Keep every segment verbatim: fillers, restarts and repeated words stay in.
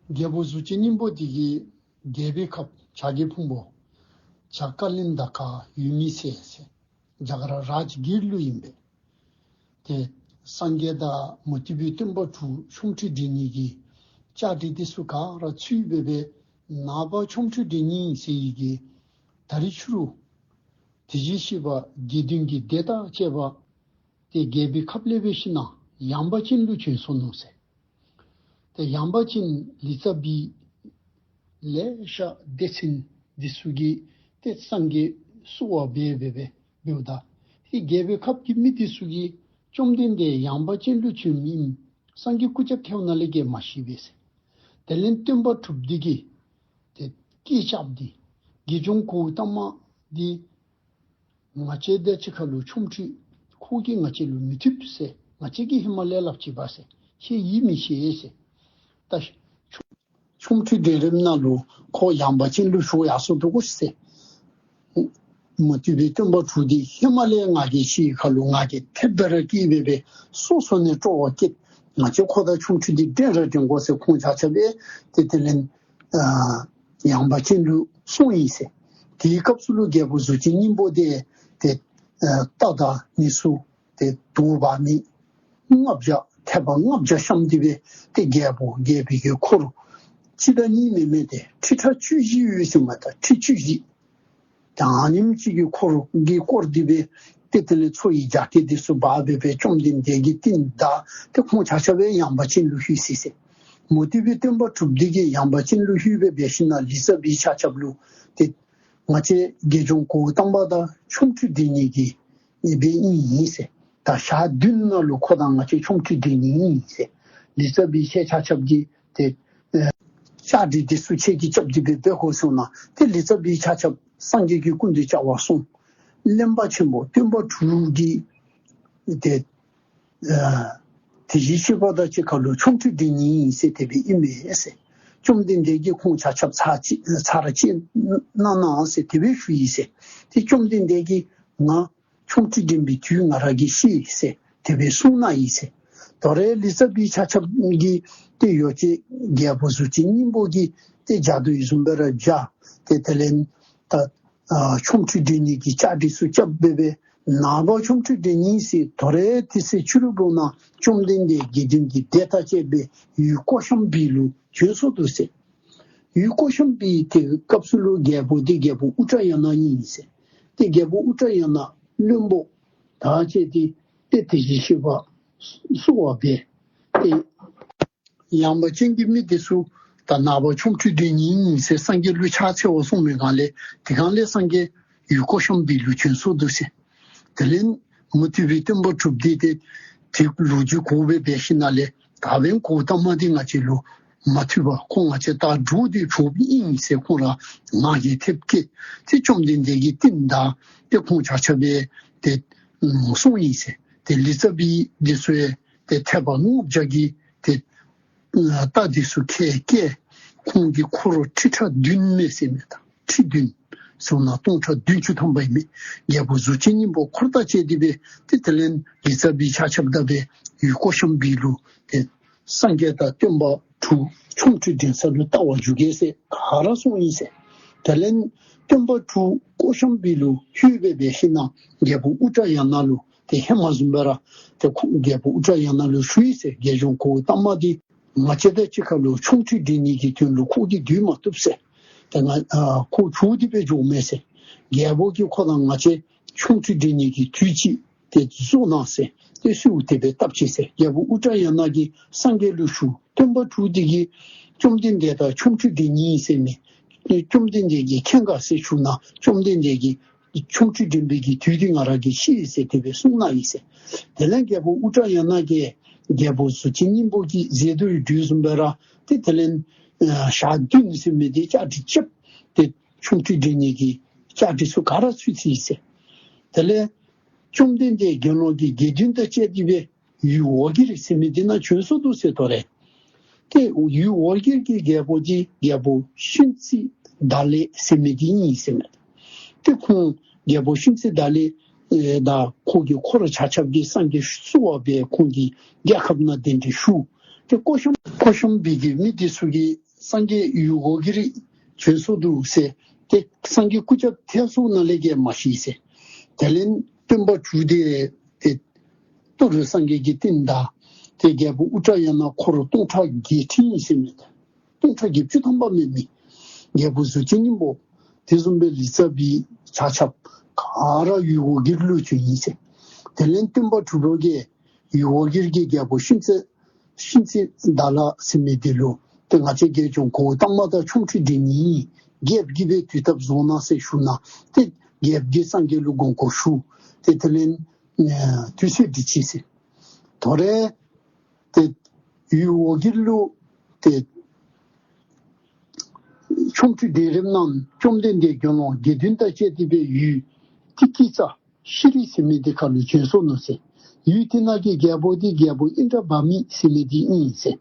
རྒྱལ་པོ་གཟུགས་ཅན་སྙིང་པོ་འདི་གི་རྒྱལ་པོའི་ཁབ་བྱ་རྒོད་ཕུང་པོ་བྱ་ཀ་ལིན་དཱ་ཀ་ཡུལ་མི་ཟེར་ཟེར་རྒྱ་གར་རཱཇ་གིར་ལུ་ཨིན་པས། ཏེ་སངས་རྒྱས་དང་མུ་སྟེགས་པའི་སྟོན་པ་དྲུག་ཆོ་འཕྲུལ་འགྲན་ནི་གི་བཅའ་སྒྲིག་འདི་ཚུ་ག་ར་ཚུད་སྦེ་སྦེ་ནངས་པ་ཆོ་འཕྲུལ་འགྲན་ནི་ཟེར་ཡི་གི་ད་རིས་ཕྱི་རུ་དེ་བཞིན་གཤེགས་པ་དགེ་འདུན་གྱི་སྡེ་དང་བཅས་པ་ཏེ་རྒྱལ་པོའི་ཁབ་ལས་འབད་ཞིན་ན་ཡངས་པ་ཅན་ལུ་བྱོན་སོ་ནུག་ཟེར། ཏེ་ཡངས་པ་ཅན་ལི་ཙ་བྱི་ལེ་ཤ་སྡེ་ཚན་འདི་ཚུ་གིས་ཏེ་སངས་རྒྱས་བསུ་བ་འབད་འབད་འབདཝ་ད་ཧེ་རྒྱལ་པོའི་ཁབ་ཀྱི་མི་འདི་ཚུ་གིས་བཅོམ་ལྡན་འདས་ཡངས་པ་ཅན་ལུ་བྱོནམ་ཨིནམ་སངས་རྒྱས་སྐུ་ཚབ་ཐལཝ་ནང་ལས་ཀྱི་མ་ཤེས་པས་ཟེར། དེ་ལས་སྟོན་པ་དྲུག་འདི་གིས་ཏེ་སྐད་རྐྱབ་སྟེ་དགེ་སྦྱོང་གཽ་ཏ་མ་འདི་ང་བཅས་དང་གཅིག་ཁར་ལུ་ཆོ་འཕྲུལ་ཁོ་གིས་ང་བཅས་ལུ་མི་ཐུབ་ཟེར། ང་བཅས་ཀྱིས་ཧེ་མ་ལས་སླབ་ཅི་པ་ཟེར། ཁྱོད་ཡིད་མི་ཆེས་ཟེར། ད་ཆོ་ཆོ་འཕྲུལ་འགྲན་རནམ་ནང་ལུ་ཁོ་ཡངས་པ་ཅན་ལུ་བྱོག་ཡར་སོ་ནུག་གོ་ཟེར། མུ་སྟེགས་པའི་སྟོན་པ་དྲུག་འདི་ཧེ་མ་ལས་ང་གིས་ཤེས་ཁར་ལུ་ང་གིས་ཐེབས་སྦེ་ར་བསྐྱེད་སྦེ་སྦེ་སོ་སོ་ནས་སྤྲོ་བ་བསྐྱེད། ང་བཅས་ཁོ་དང་ཆོ་འཕྲུལ་འདི་འགྲན་ར་འགྲན་དགོ་ཟེར་ཁོང་ཆ་ཁྱབ་སྦེ་ཏེ་དེ་ལས་ཨ་ཡངས་པ་ཅན་ལུ་སོང་ཡི་ཟེར། དེའི་སྐབས་སུ་ལུ་རྒྱལ་པོ་གཟུགས་ཅན་སྙིང་པོ་འདི་ཏེ་ཨ་རྟ་དང་ནི་སུ་ཏེ་དུ་བ་མི་ལྔ་བརྒྱ་ཐེ་བ་ལྔ་བརྒྱ་བཤམས་ཏེ་སྦེ་ཏེ་རྒྱལ་པོ་རྒྱལ་པོའི་གི་འཁོར་གཅིག་དང་གཉིས་མེན་མས། ཏེ་ཁྲི་ཕྲག་བཅུ་བཞི་ཡོད་ཟེར་མས། ད་ཁྲི་བཅུ་བཞི་ད་ཨ་ནེམ་ཅིག་གི་འཁོར་གྱིས་བསྐོར་ཏེ་སྦེ་ཏེ་དེ་ལས་མཚོ་ཡི་རྒྱ་སྐྱེགས་འདི་ཚུ་འབག་སྦེ་སྦེ་བཅོམ་ལྡན་འདས་ཀྱི་རྟིང་བདའ་སྟེ་ཁོང་ཆ་ཁྱབ་སྦེ་ཡངས་པ་ཅན་ལུ་ལྷོད་ཅི་ཟེར། མུ་སྟེགས་པའི་སྟོན་པ་དྲུག་འདི་གིས་ཡངས་པ་ཅན་ལུ་ལྷོད་སྦེ་འབད་ཞིན་ན་ལི་ཙ་བྱི་ཆ་ཁྱབ་ལུ་ཏེ་ང་བཅས་དགེ་སྦྱོང་གཽ་ཏ་མ་དང་ཆོ་འཕྲུལ་འགྲན་ནི་གི་ཨིན་པས་ཨིན་ཟེར། ད་ཞག་བདུན་ནང་ལུ་ཁོ་དང་ང་བཅས་ཆོ་འཕྲུལ་འགྲན་ནི་ཨིན་ཟེར། ལི་ཙ་བྱི་ཁྱེད་ཆ་ཁྱབ་ཀྱིས་ཏེ་ཨ་བཅའ་སྒྲིག་འདི་ཚུ་ཁྱེད་ཀྱིས་རྐྱབ་སྟེ་སྦེ་འབད་དགོ་གསུངས་ནུག། ཏེ་ལི་ཙ་བྱི་ཆ་ཁྱབ་སངས་རྒྱས་ཀྱི་སྐུ་མདུན་བཅར་བར་སོང་། གླེན་པ་ཆེན་པོ་སྟོན་པ་དྲུག་གིས་ཏེ་ཨ་དེ་བཞིན་གཤེགས་པ་དང་གཅིག་ཁར་ལུ་ཆོ་འཕྲུལ་འགྲན་ནི་ཨིན་ཟེར་དེ་སྦེ་ཨིན་མས་ཟེར། བཅོམ་ལྡན་འདས་ཀྱིས་ཁོང་ཆ་ཁྱབ་ཚར་གཅིག་ཚར་གཅིག་གནང་གནང་ཟེར་དེ་སྦེ་ཞུ་ཡི་ཟེར། ཏེ་བཅོམ་ལྡན་འདས་ཀྱིས་ང་ཆོ་འཕྲུལ་འགྲན་པའི་དུས་ང་ར་གིས་ཤེས་ཟེར་དེ་སྦེ་གསུངས་གནང་ཡི་ཟེར། དོ་རུང་ལི་ཙ་བྱི་ཆ་ཁྱབ་ཀྱིས་ཏེ་ཡོ་བྱད་རྒྱལ་པོ་གཟུགས་ཅན་སྙིང་པོ་གིས་ཏེ་བྱ་དོ་ཡི་བཟུམ་སྦེ་ར་བྱ། ཏེ་དེ་ལས་ད་ཨ་ཆོ་འཕྲུལ་འགྲན་ནི་གི་བཅའ་སྒྲིག་ཚུ་རྐྱབ་སྦེ་སྦེ་ནངས་པ་ཆོ་འཕྲུལ་འགྲན་ནི་ཟེར། དོ་རུང་དེ་ཚེ་ཕྱི་རུ་འབདཝ་ད་བཅོམ་ལྡན་འདས་དགེ་འདུན་གྱི་སྡེ་དང་བཅས་པའི་ཡུལ་ཀོ་ཤམ་བི་ལུ་བྱོན་སོ་ནུག་ཟེར། ཡུལ་ཀོ་ཤམ་བི་དེ་སྐབས་སུ་ལུ་རྒྱལ་པོ་འདི་རྒྱལ་པོ་ཨུ་ཏྲ་ཡ་ན་ཨིན་ཟེར། ཏེ་རྒྱལ་པོ་ཨུ་ཏྲ་ཡ་ན་བློན་པོ་དང་བཅས་ཏེ་ཏེ་དེ་བཞིན་གཤེགས་པ་བསུ་བ་འབད། ཏེ་ཡངས་པ་ཅན་གྱི་མི་འདི་ཚུ་ད་ནངས་པ་ཆོ་འཕྲུལ་འགྲན་ནི་ཨིན་ཟེར་སངས་རྒྱས་ལུ་ཕྱག་འཚལ་བར་སོང་མི་སྒང་ལས་དེ་སྒང་ལས་སངས་རྒྱས་ཡུལ་ཀོ་ཤམ་བི་ལུ་བྱོན་སོ་ནུག་ཟེར། དེ་ལས་མུ་སྟེགས་པའི་སྟོན་པ་དྲུག་འདི་ཏེ་དེ་ལོ་རྒྱུས་གོ་སྦེ་འབད་ཞིནམ་ལས་ད་འབདན་གཽ་ཏ་མ་འདི་ང་བཅས་ལུ་མ་ཐུབ་པར་ཁོ་ང་བཅས་དང་འགྲོགས་ཏེ་བྱོནམ་ཨིན་ཟེར་ཁོང་ར་ང་རྒྱལ་ཐེབས་བསྐྱེད་དེ་བཅོམ་ལྡན་འདས་ཀྱི་རྟིང་བདའ་སྟེ་ཁོང་ཆ་ཁྱབ་སྦེ་ཏེ་སོང་ཡི་ཟེར། ཏེ་ལི་ཙ་བྱི་འདི་ཚུ་ཡང་ཏེ་ཐེག་པ་ལྔ་བརྒྱ་གི་ཏེ་རྟ་འདི་ཚུ་ཁྱེར་བསྐྱལ། ཁོང་གི་འཁོར་ཁྲི་ཕྲག་བདུན་མས་ཟེར་མས། ད་ཁྲི་བདུན་ཟེར་ན་སྟོང་ཕྲག་བདུན་ཅུ་ཐམ་པ་ཨིན་མས། རྒྱལ་པོ་གཟུགས་ཅན་སྙིང་པོ་འཁོར་དང་བཅས་ཏེ་སྦེ་ཏེ་དེ་ལས་ལི་ཙ་བྱི་ཆ་ཁྱབ་དང་སྦེ་ཡུལ་ཀོ་ཤམ་བི་ལུ་ཏེ་སངས་རྒྱས་དང་སྟོན་པ་དྲུག་ཆོ་འཕྲུལ་འགྲན་ས་ལུ་བལྟ་བར་འགྱོ་གེ་ཟེར་ག་ར་སོང་ཡི་ཟེར། དེ་ལས་སྟོན་པ་དྲུག་ཀོ་ཤམ་བི་ལུ་ལྷོད་སྦེ་འབད་ཞིནམ་རྒྱལ་པོ་ཨུ་ཏྲ་ཡ་ན་ལུ་ཏེ་ཧེ་མ་བཟུམ་སྦེ་ར་ཏེ་ཁོ་རྒྱལ་པོ་ཨུ་ཏྲ་ཡ་ན་ལུ་ཞུ་ཡི་ཟེར། དགེ་སྦྱོང་གཽ་ཏ་མ་འདི་ང་བཅས་དང་གཅིག་ཁར་ལུ་ཆོ་འཕྲུལ་འགྲན་ནི་གི་དོན་ལུ་ཁོ་གིས་སྡོད་མ་བཏུབ་ཟེར། ཏེ་ང་ཨ་ཁོ་བྱོག་སྟེ་སྦེ་འགྱོཝ་མས་ཟེར། རྒྱལ་པོ་གིས་ཁོ་དང་ང་བཅས་ཆོ་འཕྲུལ་འགྲན་ནི་གི་དུས་ཅིག་ཏེ་བཟོ་གནང་ཟེར་ཏེ་གསོལཝ་དེ་སྦེ་བཏབ་ཅི་ཟེར། རྒྱལ་པོ་ཨུ་ཏྲ་ཡ་ན་གིས་སངས་རྒྱས་ལུ་ཞུ། སྟོན་པ་དྲུག་འདི་གིས་བཅོམ་ལྡན་འདས་དང་ཆོ་འཕྲུལ་འགྲན་ནི་ཟེར་མི་ཏེ་བཅོམ་ལྡན་འདས་ཀྱིས་མཁྱེན་ག་ཟེར་ཞུ་ན་བཅོམ་ལྡན་འདས་ཀྱིས་ཆོ་འཕྲུལ་འགྲན་པའི་གི་དུས་འདི་ང་ར་གིས་ཤེས་ཟེར་དེ་སྦེ་གསུངས་གནང་ཡི་ཟེར། དེ་ལས་རྒྱལ་པོ་ཨུ་ཏྲ་ཡ་ན་གིས་རྒྱལ་པོ་གཟུགས་ཅན་སྙིང་པོ་གི་ཟས་དུ་ཡི་དུས་བཟུམ་སྦེ་ར་ཏེ་དེ་ལས་ཨ་ཞག་བདུན་ཟེར་མི་འདི་བཅའ་སྒྲིག་རྐྱབ་སྟེ་ཆོ་འཕྲུལ་འགྲན་ནི་གི་བཅའ་སྒྲིག་ཚུ་ག་ར་ཚུད་ཅི་ཟེར། དེ་ལས་བཅོམ་ལྡན་འདས་དགེ་སློང་གི་དགེ་འདུན་དང་བཅས་ཏེ་སྦེ་ཡུལ་ཝ་གིར་ཟེར་མི་འདི་ནང་བྱོན་སོ་ནུག་ཟེར་དོ་རེ། ཏེ་ཡུལ་ཝ་གིར་གྱི་རྒྱལ་པོ་འདི་རྒྱལ་པོ་ཤུན་ཙི་དཱ་ལེ་ཟེར་མི་འདི་ཨིན་ཟེར་མས། ཏེ་ཁོང་རྒྱལ་པོ་ཤུན་ཙི་དཱ་ལེ་ཨེ་དང་ཁོ་གི་འཁོར་ཆ་ཁྱབ་ཀྱིས་སངས་རྒྱས་བསུ་བ་འབད་ཁོང་གི་རྒྱལ་ཁབ་ནང་གདན་འདྲེན་ཞུ། ཏེ་ཀོ་ཤམ་ཀོ་ཤམ་བི་གི་མི་འདི་ཚུ་གིས་ སངས་རྒྱས་ཡུལ་ཝ་གིར་བྱོན་སོ་འདུག་ཟེར། ཏེ་སངས་རྒྱས་སྐུ་ཚབ་ཐེབས་སོང་ན་ལས་ཀྱི་མ་ཤེས་ཟེར། དེ་ལས་སྟོན་པ་དྲུག་དེ་ཏེ་ད་རུང་སངས་རྒྱས་ཀྱི་རྟིང་བདའ། ཏེ་རྒྱལ་པོ་ཨུ་ཏྲ་ཡ་ན་འཁོར་སྟོང་ཕྲག་བརྒྱད་ཁྲི་ཨིན་ཟེར་མི་དང་སྟོང་ཕྲག་བརྒྱད་ཅུ་ཐམ་པ་མེན་མི་རྒྱལ་པོ་གཟུགས་ཅན་སྙིང་པོ་དེ་བཟུམ་སྦེ་ལི་ཙ་བི་ཆ་ཁྱབ་ག་ར་ཡུལ་ཝ་གིར་ལུ་བྱོན་ཡི་ཟེར། དེ་ལས་སྟོན་པ་དྲུག་པོ་གིས་ཡུལ་ཝ་གིར་གྱི་རྒྱལ་པོ་ཤིན་ཙི་ཤིན་ཙི་དཱ་ལ་ཟེར་མི་དེ་ལུ་ཏེ་ང་བཅས་དགེ་སྦྱོང་གོའུ་ཏ་མ་དང་ཆོ་འཕྲུལ་འགྲན་ནི་ཨིན། རྒྱལཔོ་གིས་སྦེ་དུས་བཏབ་བཟོ་གནང་ཟེར་ཞུ་ན་ཏེ་རྒྱལཔོ་གིས་སངས་རྒྱས་ལུ་དགོངས་སྐོར་ཞུ། ཏེ་དེ་ལས་ཨེ་དུས་ཚོད་འདི་ཅིག་ཟེར། དོ་རུང་ཏེ་ཡུལ་ཝ་གིར་ལུ་ཏེ་ཆོ་འཕྲུལ་འགྲན་རནམ་ན་བཅོམ་ལྡན་འདས་དགེ་སློང་དགེ་འདུན་དང་བཅས་ཏེ་སྦེ་ཡུལ་ཏི་ཀི་ཙ་ཤི་རི་ཟེར་མི་དེ་ཁ་ལུ་བྱོན་སོ་ནུག་ཟེར། ཡུལ་དེ་ནང་གི་རྒྱལ་པོ་དེ་རྒྱལ་པོ་ཨིནྡྲ་བ་མི་ཟེར་མི་དེ་ཨིན་ཟེར།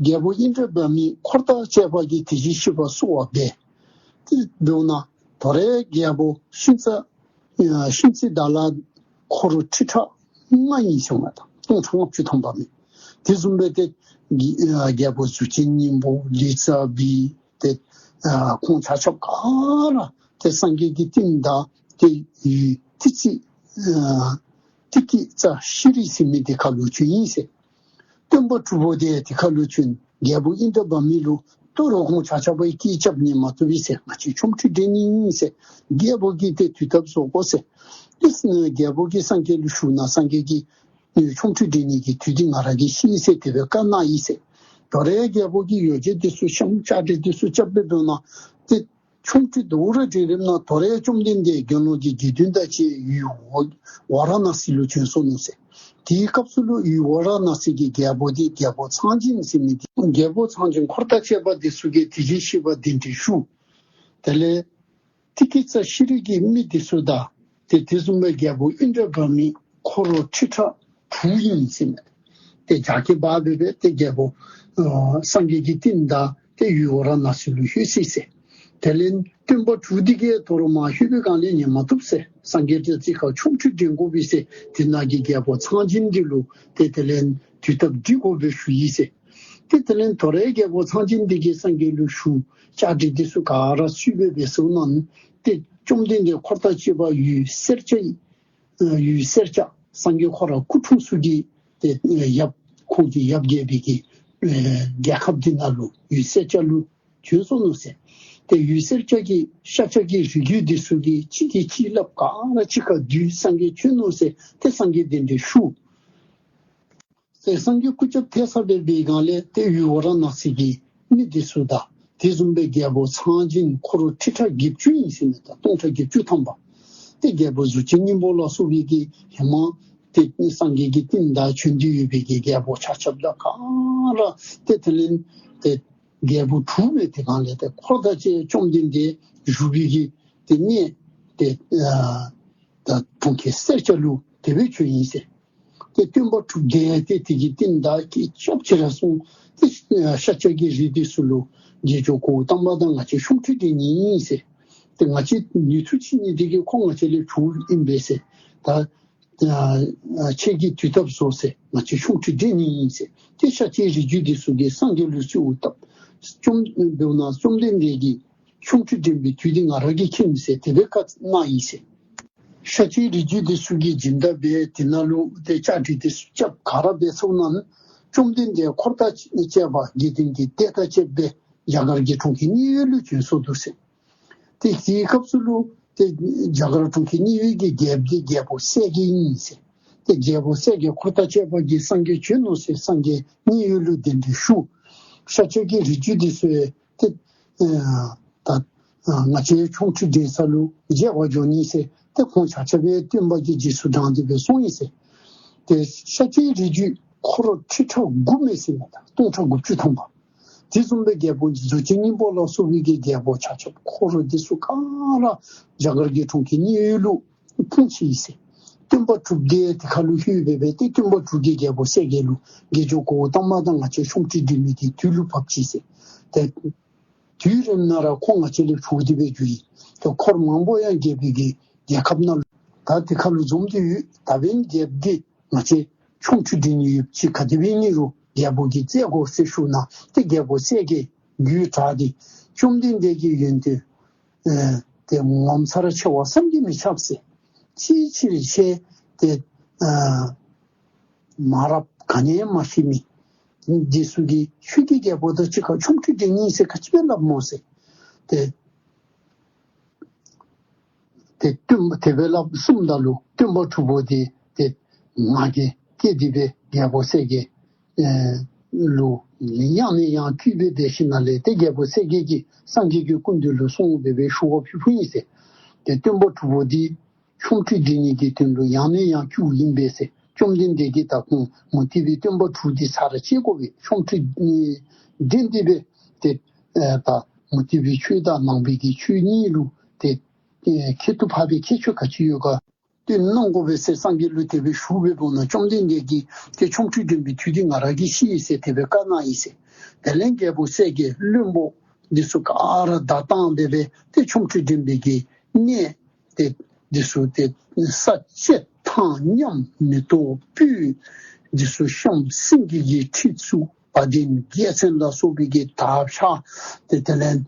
རྒྱལ་པོ་ཨིནྡྲ་བ་མི་འཁོར་དང་བཅས་པ་གིས་དེ་བཞིན་གཤེགས་པ་གསོལ་བ་འབད། དེ་འབདཝ་ད་དོ་རུང་རྒྱལ་པོ་ཤིན་ཙི་ཤིན་ཙི་དཱ་ལ་འཁོར་ཁྲི་ཕྲག་ལྔ་ཨིན་ཟེར་མས་ད། སྟོང་ཕྲག་ལྔ་བཅུ་ཐམ་པ་མེན། དེ་བཟུམ་སྦེ་ཏེ་རྒྱལ་པོ་གཟུགས་ཅན་སྙིང་པོ་ལི་ཙ་བི་ཏེ་ཁོང་ཆ་ཁྱབ་ག་ར་ཏེ་སངས་རྒྱས་ཀྱི་རྟིང་བདའ་ཏེ་ཡུལ་ཏི་ཙི་ཏི་ཀི་ཙ་ཤི་རི་ཟེར་མི་དེ་ཁ་ལུ་བྱོན་ཡི་ཟེར། སྟོན་པ་དྲུག་པོ་དེ་དེ་ཁ་ལུ་བྱོན། རྒྱལ་པོ་ཨིནྡྲ་བ་མི་ལུ་ད་རུང་ཁོང་ཆ་ཁྱབ་སྐད་རྐྱབ་ནི་མ་བཏུབ་པས་ཟེར། ང་བཅས་ཆོ་འཕྲུལ་འགྲན་ནི་ཨིན་ཟེར། རྒྱལ་པོ་གིས་ཏེ་དུས་བཏབ་བཟོ་དགོ་ཟེར། ཏེ་རྒྱལ་པོ་གིས་སངས་རྒྱས་ལུ་ཞུ་ན་སངས་རྒྱས་ཀྱིས་ཆོ་འཕྲུལ་འགྲན་ནི་གི་དུས་འདི་ང་ར་གིས་ཤེས་ཟེར་དེ་སྦེ་བཀའ་གནང་ཡི་ཟེར། དོ་རུང་རྒྱལ་པོ་གིས་ཡོ་བྱད་འདི་ཚུ་བཤམས་བཅའ་སྒྲིག་འདི་ཚུ་རྐྱབ་སྦེ་འབདཝ་ད་ཏེ་ཆོ་འཕྲུལ་ད་རུང་འགྲན་རནམ་ན་དོ་རུང་བཅོམ་ལྡན་འདས་དགེ་སློང་གི་དགེ་འདུན་དང་བཅས་ཡུལ་ཝ་ར་ཎ་སི་ལུ་བྱོན་སོ་ནུག་ཟེར། དེའི་སྐབས་སུ་ལུ་ཡུལ་ཝ་ར་ཎ་སི་གི་རྒྱལ་པོ་དེ་རྒྱལ་པོ་ཚངས་སྦྱིན་ཟེར་མི་དེ་རྒྱལ་པོ་ཚངས་སྦྱིན་འཁོར་དང་བཅས་པ་འདི་ཚུ་གིས་དེ་བཞིན་གཤེགས་པ་གདན་འདྲེན་ཞུ། དེ་ལས་ཏི་ཀི་ཙ་ཤི་རི་གི་མི་འདི་ཚུ་དང་ཏེ་དེ་བཟུམ་སྦེ་རྒྱལ་པོ་ཨིནྡྲ་བ་མི་འཁོར་ཁྲི་ཕྲག་དྲུག་ཨིན་ཟེར་མས། ཏེ་རྒྱ་སྐྱེད་འབག་སྦེ་སྦེ་ཏེ་རྒྱལ་པོ་ཨ་སངས་རྒྱས་ཀྱི་རྟིང་བདའ་སྟེ་ཡུལ་ཝ་ར་ཎ་སི་ལུ་ལྷོད་ཅི་ཟེར། དེ་ལས་སྟོན་པ་དྲུག་འདི་གིས་ད་རུང་མ་ལྷོད་པའི་སྒང་ལས་ཉན་མ་བཏུབ་ཟེར། སངས་རྒྱས་དང་གཅིག་ཁར་ཆོ་འཕྲུལ་འགྲན་དགོ་པས་ཟེར། དེ་ནང་གི་རྒྱལ་པོ་ཚངས་སྦྱིན་འདི་ལུ་ཏེ་དེ་ལས་དུས་བཏབ་སྒྲིག་དགོ་པའི་ཞུ་ཡི་ཟེར། ཏེ་དེ་ལས་ད་རུང་རྒྱལ་པོ་ཚངས་སྦྱིན་འདི་གིས་སངས་རྒྱས་ལུ་ཞུ་བཅའ་སྒྲིག་འདི་ཚུ་ག་ར་ཚུད་སྦེ་འབད་སོ་ནུག། ཏེ་བཅོམ་ལྡན་འདས་འཁོར་དང་བཅས་པ་ཡུལ་སེར་སྐྱ་ཡི་ཡུལ་སེར་སྐྱ་སངས་རྒྱས་ཁོ་ར་སྐུ་འཁྲུངས་ས་གི་ཏེ་ཡབ་ཁོང་གི་ཡབ་རྒྱལ་པོའི་གི་རྒྱལ་ཁབ་འདི་ནང་ལུ་ཡུལ་སེར་སྐྱ་ལུ་བྱོན་སོ་ནུག་ཟེར། ཏེ་ཡུལ་སེར་སྐྱ་གི་ཤཱཀྱ་གི་རིགས་རྒྱུད་འདི་ཚུ་གིས་གཅིག་གིས་གཅིག་སླབ་ག་ར་གཅིག་ཁར་འདུས་སངས་རྒྱས་བྱོན་ནུག་ཟེར། ཏེ་སངས་རྒྱས་གདན་འདྲེན་ཞུ། ཏེ་སངས་རྒྱས་སྐུ་ཚབ་ཐེབས་ས་འབད་བའི་སྒང་ལས་ཏེ་ཡུལ་ཝ་ར་ཎ་སི་གི་མི་འདི་ཚུ་དང་དེ་བཟུམ་སྦེ་རྒྱལ་པོ་ཚངས་སྦྱིན་འཁོར་ཁྲི་ཕྲག་བརྒྱད་ཅུ་ཨིན་ཟེར་མས་ད། སྟོང་ཕྲག་བརྒྱད་ཅུ་ཐམ་པ། ཏེ་རྒྱལ་པོ་གཟུགས་ཅན་སྙིང་པོ་ལ་སོགས་པའི་གི་ཧེ་མ་ཏེ་སངས་རྒྱས་ཀྱི་རྟིང་བདའ་བྱོན་ཏེ་ཡོད་པའི་གི་རྒྱལ་པོ་ཆ་ཁྱབ་དང་ག་ར་ཏེ་དེ་ལས་ཏེ་རྒྱལ་པོ་དྲུག་སྦེ་དེ་སྒང་ལས་ཏེ་འཁོར་དང་བཅས་བཅོམ་ལྡན་འདས་བཞུགས་པའི་གི་ཏེ་གནས་ཏེ་ཨ་ད་གྲོང་ཁྱེར་སེར་སྐྱ་ལུ་དེ་སྦེ་བྱོན་ཡི་ཟེར། ཏེ་སྟོན་པ་དྲུག་གིས་ཏེ་དེ་གི་རྟིང་བདའ་སྐད་རྐྱབ་ཅི་ར་སོང་། ཏེ་ཤཱཀྱ་གི་རིགས་འདི་ཚུ་ལུ་དགེ་སྦྱོང་གོའུ་ཏ་མ་དང་ང་བཅས་ཆོ་འཕྲུལ་འགྲན་ནི་ཨིན་ཟེར། ཏེ་ང་བཅས་ནུས་མཐུ་ཆེ་ནི་འདི་གིས་ཁོ་ང་བཅས་ལས་ཕྱུགཔོ་ཨིན་པས་ཟེར། ད་ཨ་ཁྱེད་ཀྱིས་དུས་བཏབ་བཟོ་ཟེར། ང་བཅས་ཆོ་འཕྲུལ་འགྲན་ནི་ཨིན་ཟེར། ཏེ་ཤཱཀྱའི་རིགས་རྒྱུད་འདི་ཚུ་གིས་སངས་རྒྱས་ལུ་གསོལཝ་བཏབ། བཅོམ་འབདཝ་ད་བཅོམ་ལྡན་འདས་ཀྱིས་ཆོ་འཕྲུལ་འགྲན་པའི་དུས་འདི་ང་ར་གིས་མཁྱེན་ཟེར་དེ་སྦེ་བཀའ་གནང་ཡི་ཟེར། ཤཱཀྱའི་རིགས་རྒྱུད་འདི་ཚུ་གིས་སྦྱིན་བདག་འབད་དེ་ནང་ལུ་ཏེ་བཅའ་སྒྲིག་འདི་ཚུ་རྐྱབ་ག་ར་འབད་ཚརཝ་ད་བཅོམ་ལྡན་འདས་འཁོར་དང་བཅས་པ་དགེ་འདུན་གྱི་སྡེ་དང་བཅས་སྦེ་རྒྱ་གར་གྱི་གྲོང་ཁྱེར་མཉན་ཡོད་ལུ་བྱོན་སོ་ནུག་ཟེར། ཏེ་དེའི་སྐབས་སུ་ལུ་ཏེ་རྒྱ་གར་གྲོང་ཁྱེར་མཉན་ཡོད་ཀྱི་རྒྱལཔོ་འདི་རྒྱལ་པོ་གསལ་རྒྱལ་ཨིན་ཟེར། ཏེ་རྒྱལ་པོ་གསལ་རྒྱལ་འཁོར་དང་བཅས་པ་གིས་སངས་རྒྱས་བྱོན་ནུག་ཟེར་སངས་རྒྱས་མཉན་ཡོད་ལུ་གདན་འདྲེན་ཞུ། ཤཱཀྱ་གི་རིགས་རྒྱུད་འདི་ཚུ་ཡང་ཏེ་ཨ་ད་ཨ་ང་བཅས་ཆོ་འཕྲུལ་འགྲན་ས་ལུ་མཇལ་བར་འགྱོ་ནི་ཟེར་ཏེ་ཁོང་ཆ་ཁྱབ་སྦེ་སྟོན་པ་གི་རྗེས་སུ་འབྲངས་ཏེ་སྦེ་སོང་ཡི་ཟེར། ཏེ་ཤཱཀྱའི་རིགས་རྒྱུད་འཁོར་ཁྲི་ཕྲག་དགུ་མས་ཟེར་མས་ད། སྟོང་ཕྲག་དགུ་བཅུ་ཐམ་པ། དེ་བཟུམ་སྦེ་རྒྱལ་པོ་གཟུགས་ཅན་སྙིང་པོ་ལ་སོགས་པའི་གི་རྒྱལ་པོ་ཆ་ཁྱབ་འཁོར་འདི་ཚུ་ག་ར་རྒྱ་གར་གྱི་གྲོང་ཁྱེར་མཉན་ཡོད་ལུ་སྤུངས་ཅི་ཟེར། སྟོན་པ་དྲུག་འདི་དེ་ཁ་ལུ་ལྷོད་སྦེ་སྦེ་ཏེ་སྟོན་པ་དྲུག་གིས་རྒྱལ་པོ་གསལ་རྒྱལ་ལུ་དགེ་སྦྱོང་གོའུ་ཏ་མ་དང་ང་བཅས་ཆོ་འཕྲུལ་འགྲན་མི་འདི་དུས་ལུ་བབས་ཅི་ཟེར། ཏེ་དུས་རིངམ་ན་ར་ཁོང་ང་བཅས་ལས་ཕྱུགཔོ་འདི་སྦེ་འགྱུར་ཡི། ཏེ་འཁོར་མང་པོ་ཡང་རྒྱལ་པོའི་གི་རྒྱལ་ཁབ་ནང་ལུ་ད་དེ་ཁ་ལུ་འཛོམས་ཏེ་ཡོད། ད་འབདན་རྒྱལཔོ་འདི་ང་བཅས་ཆོ་འཕྲུལ་འགྲན་ནི་ཡོད་ཅི། ག་དེ་སྦེ་ཨིན་རུང་རྒྱལ་པོ་གིས་བཙལ་དགོ་ཟེར་ཞུ་ན་ཏེ་རྒྱལ་པོ་གསལ་རྒྱལ་ རྒྱུད་གྲགས་ཏེ་བཅོམ་ལྡན་འདས་ཀྱི་ཡོན་ཏན་ཨེ་ཏེ་ངོ་མཚར་ཆེ་བ་བསམ་གྱིས་མི་ཁྱབ་ཟེར། ཅིའི་ཕྱིར་ཞེས་ཏེ་ཨ་མ་རབས་ག་ནི་ཡང་མ་ཤེས་མི་འདི་ཚུ་གིས་ཆོས་ཀྱི་རྒྱལ་པོ་དང་གཅིག་ཁར་ཆོ་འཕྲུལ་འགྲན་ནི་ཟེར་ག་ཅི་སྦེ་སླབ་སྨོ་ཟེར། ཏེ་ཏེ་སྟོན་པ་དེ་སྦེ་སླབ་གསུངམ་ད་ལུ་སྟོན་པ་དྲུག་པོ་དེ་ཏེ་ང་རྒྱལ་སྐྱེས་ཏེ་སྦེ་རྒྱལ་པོ་གསལ་རྒྱལ་ཨེ་ལུ་ཡང་ནས་ཡང་བསྐུལ་སྦེ་འབད་ཞིནམ་ལས་ཏེ་རྒྱལ་པོ་གསལ་རྒྱལ་གྱིས་སངས་རྒྱས་ཀྱི་སྐུ་མདུན་ལུ་སོང་སྦེ་སྦེ་ཞུ་བ་ཕུལ་ཕུལཝ་ཨིན་ཟེར། ཏེ་སྟོན་པ་དྲུག་པོ་འདི་ཆོ་འཕྲུལ་འགྲན་ནི་གི་དོན་ལུ་ཡང་ནས་ཡང་བསྐུལཝ་ཨིན་པས་ཟེར། བཅོམ་ལྡན་འདས་ཀྱིས་ད་ཁོང་མུ་སྟེགས་པའི་སྟོན་པ་དྲུག་འདི་ཚར་བཅད་དགོ་པའི་ཆོ་འཕྲུལ་འགྲན་ཏེ་སྦེ་ཏེ་ཨེ་ད་མུ་སྟེགས་པའི་ཆོས་དང་ནང་པའི་གི་ཆོས་གཉིས་ལུ་ཏེ་ཨེ་ཁྱད་དུ་འཕགས་པའི་ཁྱད་ཆོས་ག་ཅི་ཡོད་ག་སྟོན་གནང་དགོ་པས་ཟེར་སངས་རྒྱས་ལུ་དེ་སྦེ་ཞུ་བའི་བར་ན་བཅོམ་ལྡན་འདས་ཀྱིས་ཏེ་ཆོ་འཕྲུལ་འགྲན་པའི་དུས་འདི་ང་ར་གིས་ཤེས་ཟེར་དེ་སྦེ་བཀའ་གནང་ཡི་ཟེར། དེ་ལས་རྒྱལ་པོ་གསལ་རྒྱལ་བློན་པོ་འདི་ཚུ་ག་ར་བརྡ་བཏང་སྦེ་སྦེ་ཏེ་ཆོ་འཕྲུལ་འགྲན་པའི་གི་གནས་ཏེ་འདི་ཚུ་ཏེ་ས་བཅད་ཐང་མཉམ་མེ་ཏོག་སྤོས་འདི་ཚུ་བཤམས། སེང་གེ་གི་ཁྲི་བཙུགས། བ་དན་རྒྱལ་མཚན་ལ་སོགས་པའི་གི་དར་ཕྱར་ཏེ་དེ་ལས་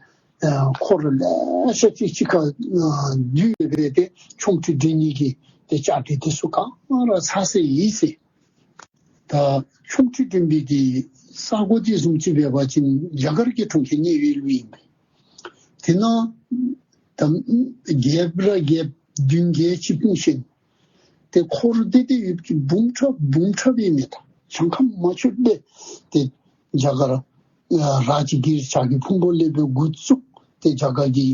ཨ་འཁོར་ལེ་ཤ་ཅིག་གཅིག་ཁར་ཨ་འདུས་སྦེ་ཏེ་ཆོ་འཕྲུལ་འགྲན་ནི་གི་ཏེ་བཅའ་སྒྲིག་འདི་ཚུ་ག་ར་ཚར་སོ་ཡི་ཟེར། ད་ཆོ་འཕྲུལ་འགྲན་པའི་གི་ས་གོ་འདི་བཟུམ་ཅིག་འབད་བ་ཅིན་རྒྱ་གར་གྱི་གྲོང་ཁྱེར་ནིའུ་ཡོག་ལུ་ཨིན་པས། དེ་ནང་ད་རྒྱལཔོ་ར་རྒྱལཔོ་བདུན་བརྒྱད་ཅིག་སྤུངས་ཤིང་ཏེ་འཁོར་སྡེ་སྡེ་ཡོད་ཀྱི་འབུམ་ཕྲག་འབུམ་ཕྲག་སྦེ་མི་དང་གྱངས་ཁ་མ་ཆོདཔ་སྦེ་ཏེ་རྒྱ་གར་རཱ་ཇ་གིར་བྱ་རྒོད་ཕུང་པོ་ལས་སྦེ་འགོ་བཙུགས་ཏེ་རྒྱ་གར་གྱི་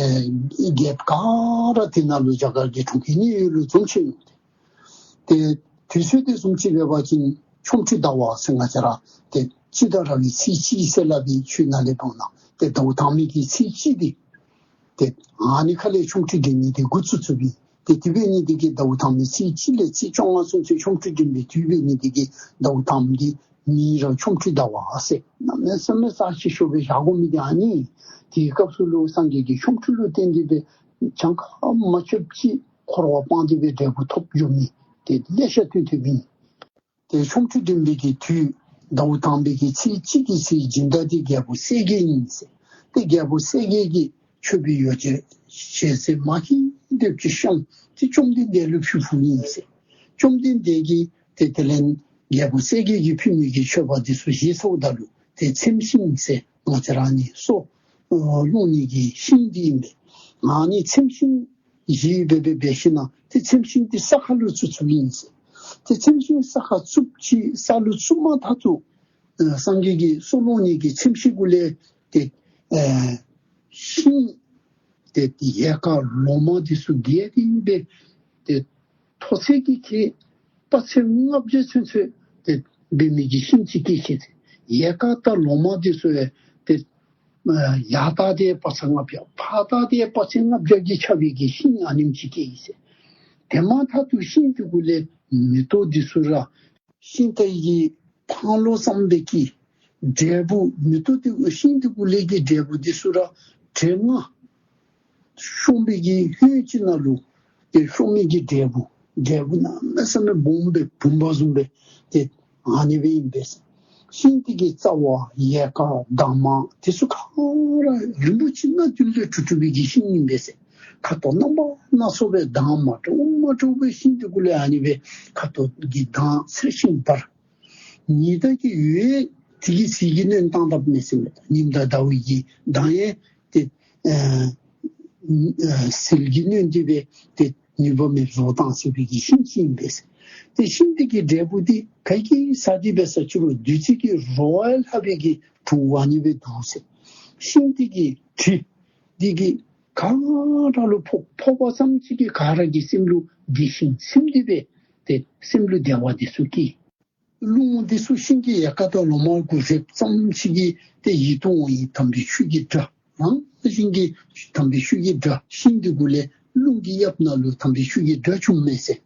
ཨེ་རྒྱལཔོ་ག་ར་དེ་ནང་ལུ་རྒྱ་གར་གྱི་གྲོང་ཁྱེར་ནིའུ་ཡོག་ལུ་འཛོམས་ཅི་ཡོད། ཏེ་དུས་ཚོད་འདི་བཟུམ་ཅིག་འབད་བ་ཅིན་ཆོ་འཕྲུལ་ཟླ་བ་ཟེར་ང་བཅས་ར་ཏེ་སྤྱི་ཟླ་ར་བའི་ཚེས་གཅིག་ཟེར་སླབ་པའི་ཆོས་ནང་ལས་འབདཝ་ད་ཏེ་ཟླཝ་དང་པའི་གི་ཚེས་གཅིག་འདི་ཏེ་ཨ་ནི་ཁ་ལས་ཆོ་འཕྲུལ་འགྲན་ནི་འདི་འགོ་བཙུགས་བཙུགསཔ་ཨིན། ཏེ་དེ་འབད་ནི་འདི་གིས་ཟླཝ་དང་པའི་ཚེས་གཅིག་ལས་ཚེས་བཅོ་ལྔ་ཚུན་ཚོད་ཆོ་འཕྲུལ་འགྲན་པའི་དུས་འབད་ནི་འདི་གིས་ཟླཝ་དང་པ་འདི་མིང་ར་ཆོ་འཕྲུལ་ཟླ་བ་ཟེར་གནམ་མེད་ས་མེད་རྩ་ཆེ་ཤོས་སྦེ་བཞག་དགོ་མི་འདི་ཨ་ནི། དེའི་སྐབས་སུ་ལུ་སངས་རྒྱས་ཀྱིས་ཆོ་འཕྲུལ་ལུ་བརྟེན་ཏེ་སྦེ་གྱངས་ཁ་མ་ཆོདཔ་ཅིག་འཁོར་བ་སྤངས་ཏེ་སྦེ་འབྲས་བུ་ཐོབ་འགྱོ་མི་དེ་ལེ་ཤ་ཐོན་ཐོནམ་ཨིན། ཏེ་ཆོ་འཕྲུལ་འགྲན་པའི་གི་དུས་ཟླཝ་དང་པའི་གི་ཚེས་གཅིག་གི་ཚེ་སྦྱིན་བདག་འདི་རྒྱལ་པོ་གསལ་རྒྱལ་ཨིན་ཟེར། ཏེ་རྒྱལ་པོ་གསལ་རྒྱལ་གྱིས་མཆོད་པའི་ཡོ་བྱད་ཞལ་ཟས་མ་གི་དེ་ཅིག་བཤམས་ཏེ་བཅོམ་ལྡན་འདས་ལུ་ཕུལ་ཕུལཝ་ཨིན་ཟེར། བཅོམ་ལྡན་འདས་ཀྱིས་ཏེ་དེ་ལས་རྒྱལ་པོ་གསལ་རྒྱལ་གྱིས་ཕུལ་མི་གི་མཆོད་པ་འདི་ཚུ་བཞེས་ཚརཝ་ད་ལུ་ཏེ་ཚེམས་ཤིང་ཟེར་ང་བཅས་ར་ནི་སོ་ཨ་སློང་ནི་གི་ཤིང་འདི་ཨིན་པས། ཨ་ནི་ཚེམས་ཤིང་བཞེས་སྦེ་སྦེ་འབད་ཞིནམ་ཏེ་ཚེམས་ཤིང་འདི་ས་ཁ་ལུ་བཙུགས་བཙུགསཔ་ཨིན་ཟེར། ཏེ་ཚེམས་ཤིང་ས་ཁར་བཙུགས་ཅི་ས་ལུ་བཙུགས་མ་ཐག་ཏུ་ཨ་སངས་རྒྱས་ཀྱི་སོ་སློང་ནི་གི་ཚེམས་ཤིང་གུ་ལས་ཏེ་ཨ་ཤིང་ཏེ་ཡལ་ག་ལོ་མ་འདི་ཚུ་རྒྱས་ཏེ་སྦེ་ཏེ་མཐོ་ཚད་ཀྱིས་ཁེ་དཔག་ཚད་ལྔ་བརྒྱ་ཚུན་ཚོད་ཏེ་འབད་མི་གི་ཤིང་ཅིག་སྐྱེས་ཅི། ཡལ་ག་དང་ལོ་མ་འདི་ཚུ་ཡང་ཏེ་ཡར་ལྟ་སྟེ་དཔག་ཚད་ལྔ་བརྒྱ་ཕར་ལྟ་སྟེ་དཔག་ཚད་ལྔ་བརྒྱ་གིས་ཁྱབ་པའི་གི་ཤིང་ཨ་ནེམ་ཅིག་སྐྱེས་ཡི་ཟེར། དེ་མ་ཐག་ཏུ་ཤིང་འདི་གུ་ལས་མེ་ཏོག་འདི་ཚུ་ར་ཤིང་རྟ་གི་ཕང་ལོ་ཙམ་སྦེ་གི་འབྲས་བུ་མེ་ཏོག་འདི་ཤིང་འདི་གུ་ལས་ཀྱི་འབྲས་བུ་འདི་ཚུ་ར་བྲེ་ལྔ་ཤོང་བའི་གི་ཧོད་ཅིག་ནང་ལུ་ཏེ་ཤོང་མི་གི་འབྲས་བུ་འབྲས་བུ་གནམ་མེད་ས་མེད་སྦོམ་སྦེ་བུམ་པ་བཟུམ་སྦེ་ཏེ་ཨ་ནི་སྦེ་ཨིན་པས་ཟེར། ཤིང་འདི་གི་རྩ་བ་ཡལ་ག་འདབ་མ་འདི་ཚུ་ག་ར་རིན་པོ་ཆེ་སྣ་བདུན་ལས་གྲུབ་གྲུབ་པའི་གི་ཤིང་ཨིན་པས་ཟེར། ཁ་དོག་རྣམ་པ་སྣ་ཚོགས་སྦེ་མདངས་མ་འདྲཝ་མ་འདྲཝ་སྦེ་ཤིང་འདི་གུ་ལས་ཨ་ནི་སྦེ་ཁ་དོག་གི་མདངས་འཚེར་ཞིང་འབར། ཉི་ཟླ་གི་འོད་དེ་གིས་ཟིལ་གྱིས་གནོན་བཏང་དཔ་མས་ཟེར་མས། ཉི་ཟླ་ཟླ་བའི་གི་མདངས་ཡང་ཏེ་ཨ་ཨ་ཟིལ་གྱིས་གནོན་ཏེ་སྦེ་ཏེ་ནུས་པ་མེདཔ་བཟོ་བཏང་ཟེར་བའི་གི་ཤིང་ཅིག་ཨིན་པས་ཟེར། ཏེ་ཤིང་འདི་གི་འབྲས་བུ་འདི་ག་གིས་ཟ་སྟེ་འབད་ས་ཅི་རུང་བདུད་རྩི་གི་རོ་ལྷག་པའི་གི་བྲོཝ་ཨ་ནི་སྦེ་འདུག་ཟེར། ཤིང་འདི་གི་དྲི་འདི་གིས་ག་ར་ལུ་ཕོག་ཕོག་པ་ཙམ་ཅིག་གིས་ག་ར་གི་སེམས་ལུ་བདེ་ཞིང་སིམ་སྟེ་སྦེ་ཏེ་སེམས་ལུ་བདེ་བ་འདི་ཚུ་སྐྱེ། རླུང་འདི་ཚུ་ཤིང་གི་ཡལ་ག་དང་ལོ་མ་གུ་རེགཔ་ཙམ་ཅིག་གིས་ཏེ་ཡིད་དུ་འོང་བའི་དམ་པའི་ཆོས་ཀྱི་སྒྲ། རང་བཞིན་གྱིས་དམ་པའི་ཆོས་ཀྱི་སྒྲ། ཤིང་འདི་གུ་ལས་རླུང་གི་གཡབ་ནང་ལུ་དམ་པའི་ཆོས་ཀྱི་སྒྲ་བྱུངམ་མས་ཟེར།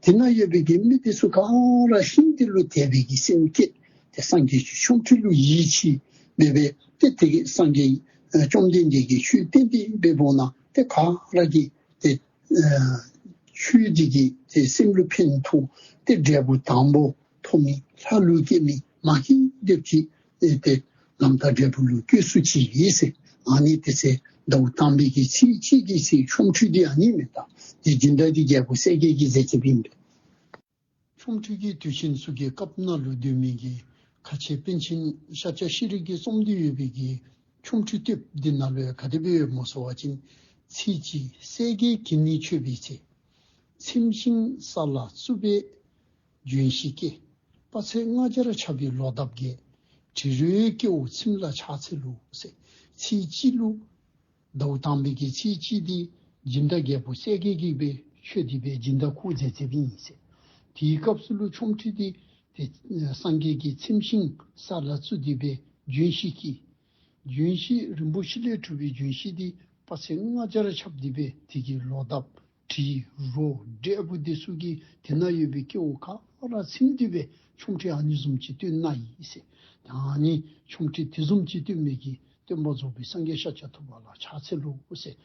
དེ་ནང་ཡོད་པའི་གི་མི་འདི་ཚུ་ག་ར་ཤིང་འདི་ལུ་དད་པའི་གི་སེམས་བསྐྱེད་དེ་སངས་རྒྱས་ཀྱི་ཆོ་འཕྲུལ་ལུ་ཡིད་ཆེས་འབད་སྦེ་ཏེ་དེ་གི་སངས་རྒྱས་ཨ་བཅོམ་ལྡན་འདས་ཀྱི་ཆོས་བསྟན་ཏེ་འབདཝ་ད་ཏེ་ག་ར་གིས་ཏེ་ཨ་ཆོས་འདི་གིས་ཏེ་སེམས་ལུ་ཕན་ཐོགས་ཏེ་འབྲས་བུ་དང་པོ་ཐོབ་མི་ལྷ་ལུ་སྐྱེ་མི་མ་གི་དེ་ཅིག་ཨེ་ཏེ་ ལམ་ལྟ་འབྲས་བུ་ལུ་བཀོད་ཚུགས་ཅི་ཟེར། ཨ་ནི་དེ་ཚེ་ཟླཝ་དང་པའི་གི་ཚེས་གཅིག་གི་ཚེ་ཆོ་འཕྲུལ་འདི་ཨ་ནི་མེན་ན། དེ་སྦྱིན་བདག་འདི་རྒྱལ་པོ་གསལ་རྒྱལ་གྱིས་མཛད་མཛདཔ་ཨིན་པས། ཆོ་འཕྲུལ་གྱི་དུས་ཆེན་ཚུ་གི་སྐབས་ནང་ལུ་སྡོད་མི་གི་ཁ་ཆེ་པཎ་ཆེན་ཤཱཀྱ་ཤྲཱི་གིས་རྩོམ་སྟེ་ཡོད་པའི་གི་ཆོ་འཕྲུལ་བསྟོདཔ་འདི་ནང་ལུ་ག་དེ་སྦེ་ཡོདཔ་སྨོ་ཟེར་བ་ཅིན། ཚེས་གཅིག་གསལ་རྒྱལ་གྱིས་ནི་མཆོད་པའི་ཚེ། ཚེམས་ཤིང་ས་ལ་བཙུགས་པས་ལྗོན་ཤིང་སྐྱེས། དཔག་ཚད་ལྔ་བརྒྱར་ཁྱབ་པའི་ལོ་འདབ་རྒྱས། དྲི་རོའི་སྐྱེ་བོ་ཚིམ་ལ་ཕྱག་འཚལ་ལོ་ཟེར། ཚེས་གཅིག་ལུ་ཟླཝ་དང་པའི་གི་ཚེས་གཅིག་འདི་སྦྱིན་བདག་རྒྱལ་པོ་གསལ་རྒྱལ་གྱིས་སྦེ་མཆོད་དེ་སྦེ་སྦྱིན་བདག་བཀོ་མཛད་མཛདཔ་ཨིན་ཟེར། དེའི་སྐབས་སུ་ལུ་ཆོ་འཕྲུལ་འདི་དེ་སངས་རྒྱས་ཀྱིས་ཚེམས་ཤིང་ས་ལ་བཙུགས་ཏེ་སྦེ་ལྗོན་ཤིང་སྐྱེས། ལྗོན་ཤིང་རིན་པོ་ཆེ་ལས་གྲུབ་པའི་ལྗོན་ཤིང་འདི་དཔག་ཚད་ལྔ་བརྒྱར་ཁྱབ་སྟེ་སྦེ་དེ་གི་ལོ་འདབ་དྲི་རོ་འབྲས་བུ་འདི་ཚུ་གིས་དེ་ནང་ཡོད་པའི་སྐྱེ་བོ་ག་ར་ཚིམ་སྟེ་སྦེ་ཆོ་འཕྲུལ་ཨ་ནི་བཟུམ་ཅིག་སྟོན་གནང་ཡི་ཟེར། ཨ་ནི་ཆོ་འཕྲུལ་དེ་བཟུམ་ཅིག་སྟོན་མི་གི་སྟོན་པ་རྫོགས་པའི་སངས་རྒྱས་ཤཱཀྱ་ཐུབ་པ་ལ་ཕྱག་འཚལ་ལོ་ཟེར།